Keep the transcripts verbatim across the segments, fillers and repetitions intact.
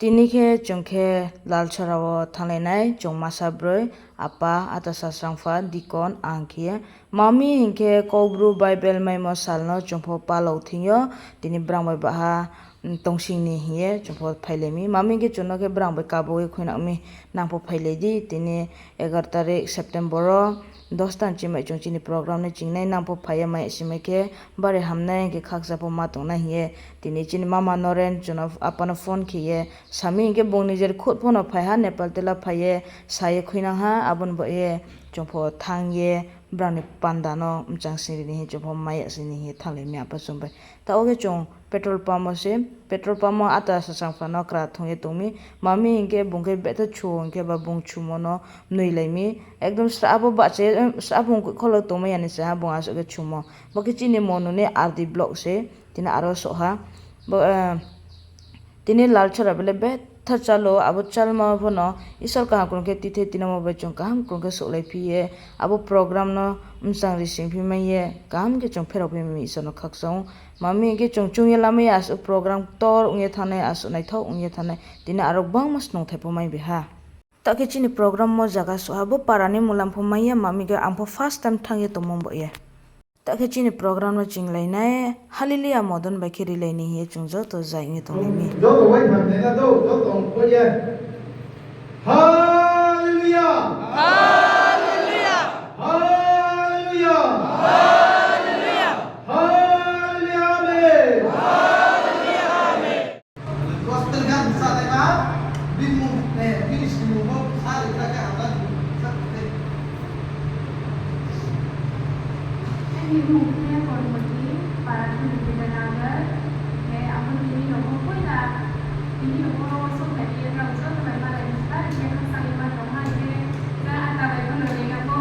Tini khe chung khe Lalchora wo thannglai nai, chung masa broi, apa, ata sasrangpha, deacon, ang khe ye. Mami hing khe Kaubru Bible maimo sal no chung pho palao thing yo, tini brang bai baha tongsing ni hing ye chung pho phailai mi. Mami hing khe chung no khe brang bai kabo ye khuinang mi, nang pho phailai di, tini egaro tarik September wo, dosta ni chimai chung chini program no chingnai, nang pho phai ye mai ya simai khe, bari hamnai hing khe khakcha pho ma tongnai hing ye, tini chini mama Noren chung no apa no phone khe ye, sami hing khe bung nijer khud pho no phai ha, Nepal tela phai ye, sa ye khuinang ha, abo ni baoh ye chung pho thanng ye, brang ni panda no mchang sing ri ni hing chung pho mai ya sing ni hing ye thannglai mi apa chung bai. Taoh wo khe chung petrol pump wo se, petrol pump wo ata sasrangpha no kra thong ye tong mi. Mami hing khe bung khe betha chu hing khe ba bung chumo no mnoilai mi. Ekdom sra abo bahcha, sra bung kholo tongmai ya ni se ha bung asuh khe chumo. Bo khe chini Monu ni R D block se, tini aro souh ha. Tini Lalchora bele betha chalo, abo chalma pho no Isor kaham krung khe tithei tinamo bai chung kaham krung khe souhlaiphi ye, abo program no mchang ri singphi mai ye, kaham khe chung pherao phi mai Isor no khakchang ou. Mami hing khe chung chung ye lamai ye asuh program ktor ong ye thanngnai, asuh naithao ong ye thanngnai, tini aro gbangma snungthai pho mai bi ha. Taoh khe chini program wo zaga souh ha, bo para ni mulam pho mai ya, mami khe ang pho first time thanng ye tongmo baoh ye. Taoh khe chini program no chinglai nai, Hallelujah modon bai khe rilai ni hing ye chung joto zai ong ye tonglai mi. Joto bai thanng nai na do, joto ong kho ye. Hallelujah! Hallelujah! Hallelujah! Hallelujah! Hallelujah! Amen! Hallelujah! Amen! Gospel gan sa naima, bini mung, eh, bini simung bo sa ri kha khe hamya ni sa khe. Aini mung khe Kormoti, para khe Nipita Nagar, eh, abo tini rokho poila, tini rokho souhphai ye brao joto bai malai ni sa ri khe hamsa ye ma tong ha khe, ja ata bai pho no rega bo,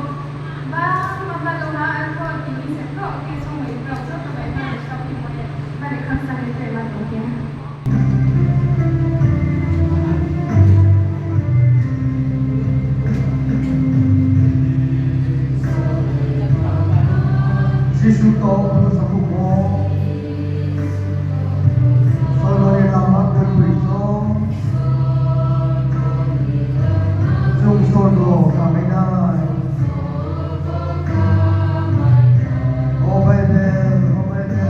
ba, ma ba tong ha, arpho tini se brao khe somoi brao joto bai malai sa ri khe, malai hamsa ye ma tong khe. Jisu tong phuru sakhouh wo, solo ni lama khe tui song, chung solo khamai nai. O Bible, o Bible.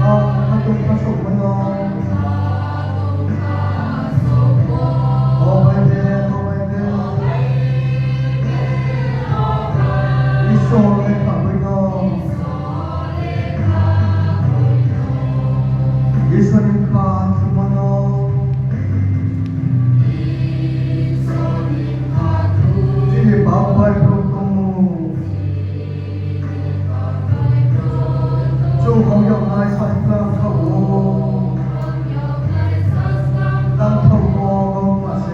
Ang khatung khasouhmo no. O Bible, o Bible. Isor ni khaphoi no. Isor ni kha thumo no. Chini bap bai brouh tongmo. Chung ong yag nai sa tang thaoh wo. Tang thaoh wo ma se.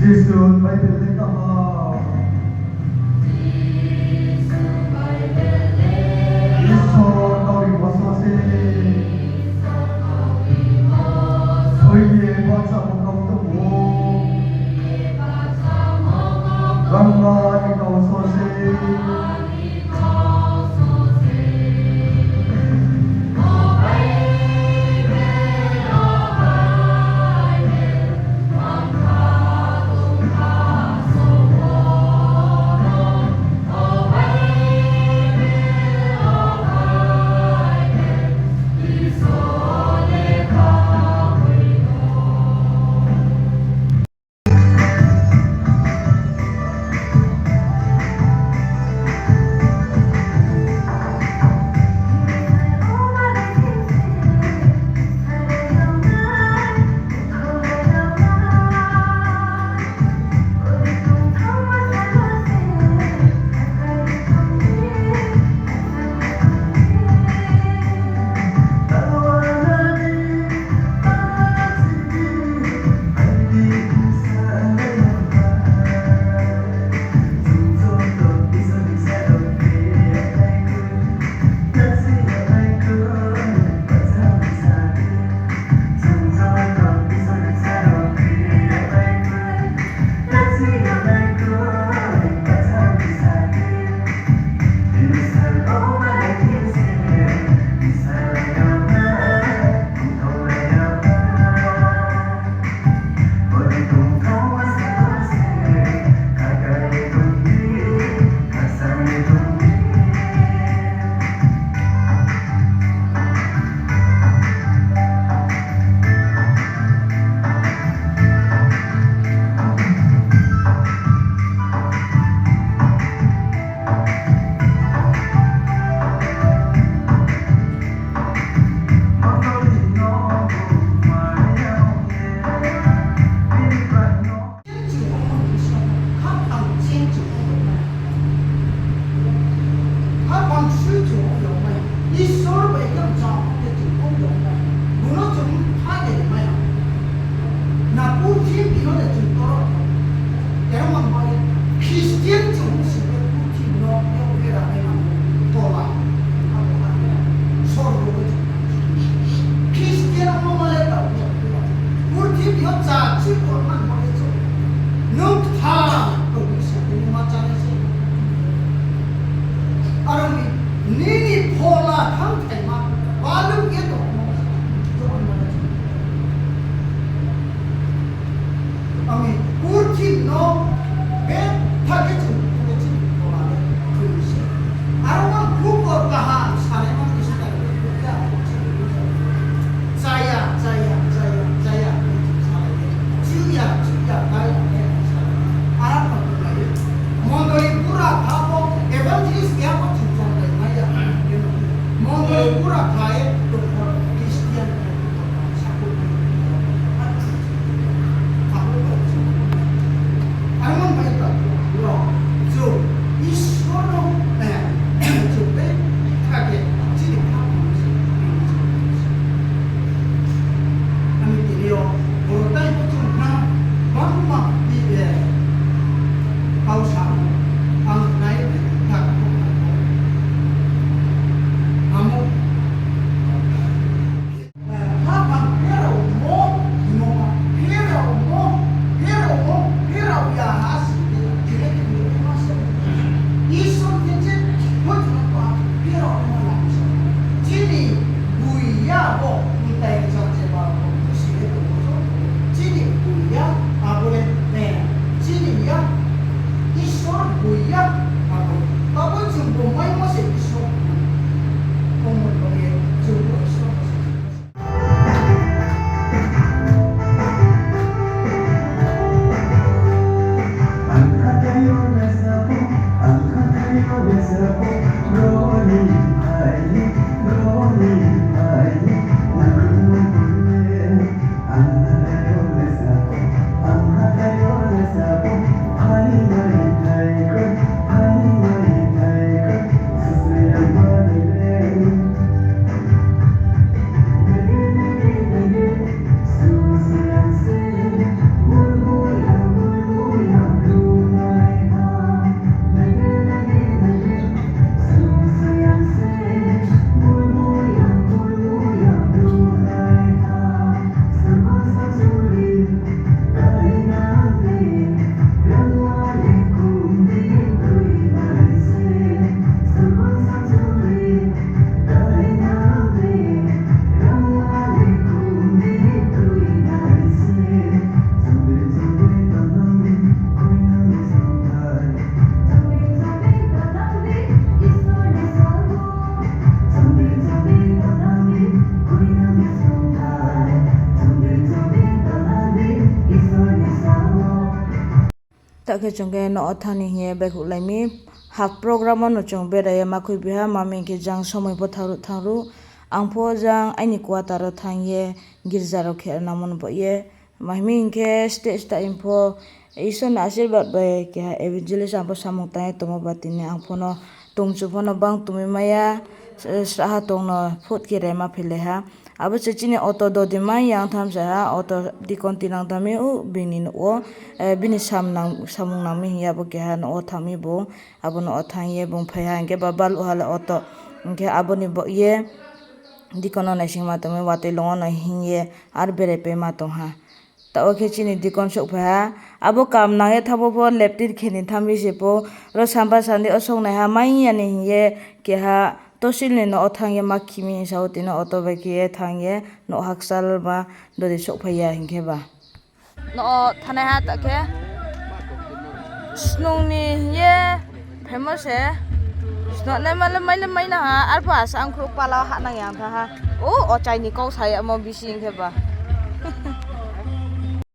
Jisu Bible le kaham. Isor kau rimo so se. Thoi ye bahchamo kau tong ou. Rangma ni kau so se. Khaphang sui chung ong yag mai, Isor bai khe mchang khe chung ong yag mai, bung no chung pha de mai ha. Na purthimbi no de chung toro. Tei mang bai Christian chung si khe purthimbi no yag phe ra nai nang bo, tola. Sorgo bo chung. Christian ongmo ma le tao, purthimbi yo chá chi por man bo le chung. Nung kthar tong mi se, nung ma chá nai se. Aro ni, nini phola thanngthaima, baluh ye tongmo, tongmo le chung. Ami purthimbi no betha khe chung, khe chung phola le, chung se. Aro ang khupor kaham sanaima ni sita, chaya, chaya, chaya, chaya, chung salai ye. Chuya, chuya, kaya, kaya, salai ye. Aro ang mondoli pura kha pho, evangelist keha pho chung chonglai mai ya. Mondoli pura kha ye, tong pho Christian. Aro bai ta, ro, chung Isor no, eh, chung tei kha khe, chini kha pho se. Ani tini yo, boro tai bo chung na, bangma, eh, kau sa, ang nai, kha, amo, Khaphang pherao mo, hingmo ma, pherao mo, pherao mo, pherao ya ha si khe, tini khe ni ma se. Isor khe je, bo chung no pa, pherao mo la sa. Chini boi ya bo, mtai rchang je ba bo, si le tong bo so. Chini boi ya, abo le, eh, chini ya, Isor boi ya, abo. Abo chung bo maimo se Isor. Omo tong ye, chung bo Isor bo se. Ta khe chung khe no o thanng ni hing ye baihkhouhlai mi. Half program wo no chung berai ye ma khuibi ha, ma mi hing khe jang somoi pho thanng ruh thanng ruh. Ang pho jang aini quarter wo thanng ye girza rao khe nangmo no baoh ye. Ma hing mi hing khe stage time pho Isor ni asirbad bai keha evangelist ang pho samung tang ye tongmo ba tini ang pho no tongchu pho no bang tongmi mai ya, srahha tong no phut khe rema phailai ha. Abo se chini auto dodi mai yang tham sa ha, auto deacon tinang tang mi ou bini nouh wo, bini samung nang mi hing ye abo keha nouh wo thanng mi bung, abo nouh wo thanng ye bung phai ha hing khe ba baluh ha le auto, hing khe abo ni baoh ye deacon no naisingma tong mi, watoi lung wo no hing ye ar berai paima tong ha. Taoh wo khe chini deacon souhphai ha. Abo kam nang ye thanngmo pho leptin khe ni thanng mi se pho. Ro samba sandi o songnaiha mai ya ni hing ye keha tosil ni nouh wo thanng ye ma khi mi hing sa ou, tini auto bai khe ye thanng ye nouh hakchal ma dodi souhphai ya hing khe ba. Nouh wo thanngnaiha ta khe snung ni hing ye phaimo se. Snung naima le mai le mai nang ha, arphuh asa ang khrouh pala wo hahnang ya thanng ha. O, ochai ni kau sa yamo bisi hing khe ba.